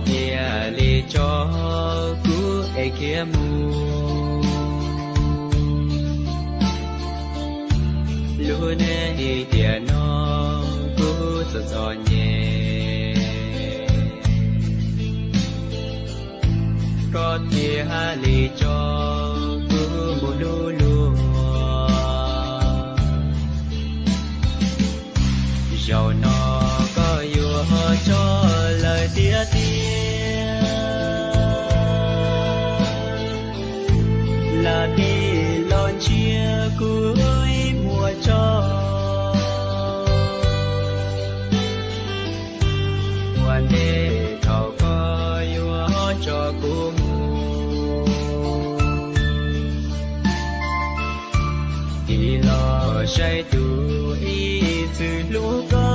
Thiaj li tso kuv es khiav mus. Lub neej tiam no kuv txom txom nyem, koj thiaj li tso kuv mus hlub luag. Zaum no koj yuav tso lawm tiag tiag, lam tij los ntshiab kuv ib muag tso. Ua ntej thaum koj yuav tso kuv mus, tig los saib tus ib txwm hlub koj,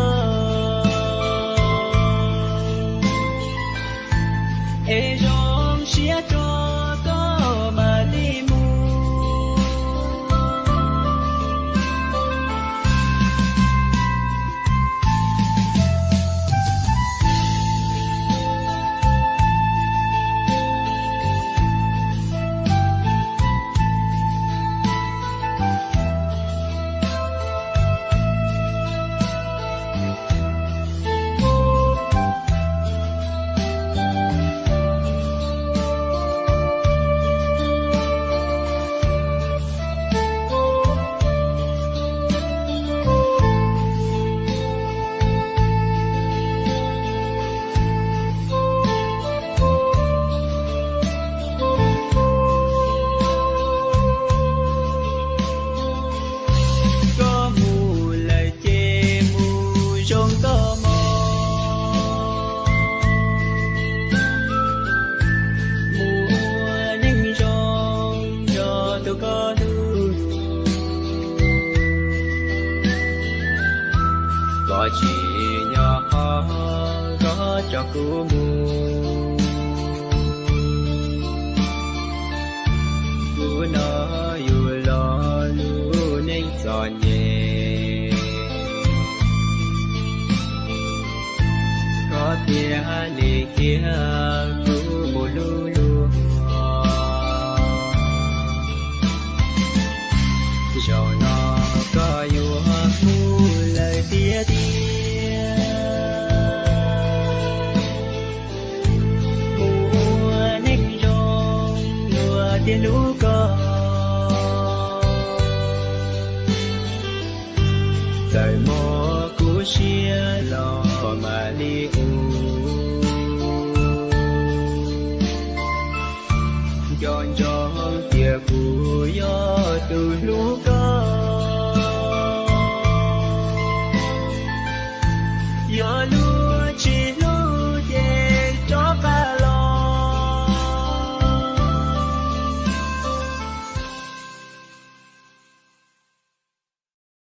es zoo siab rau koj mam li mus. Koj mus lawm ces mus zoo koj mog, mus ua neej zoo nrog tus koj hlub. Koj tsis nyob qhov koj tso kuv mus, kuv hnov yus los lub neej txom nyem, koj thiaj li khiav kuv mus hlub luag. Zaum no koj yuav mus lawm tiag tiag, mus ua neej zoo luag thiaj hlub koj. Txawm mob kuv siab los mam li ua, nco ntsoov tias kuv yog tus hlub koj.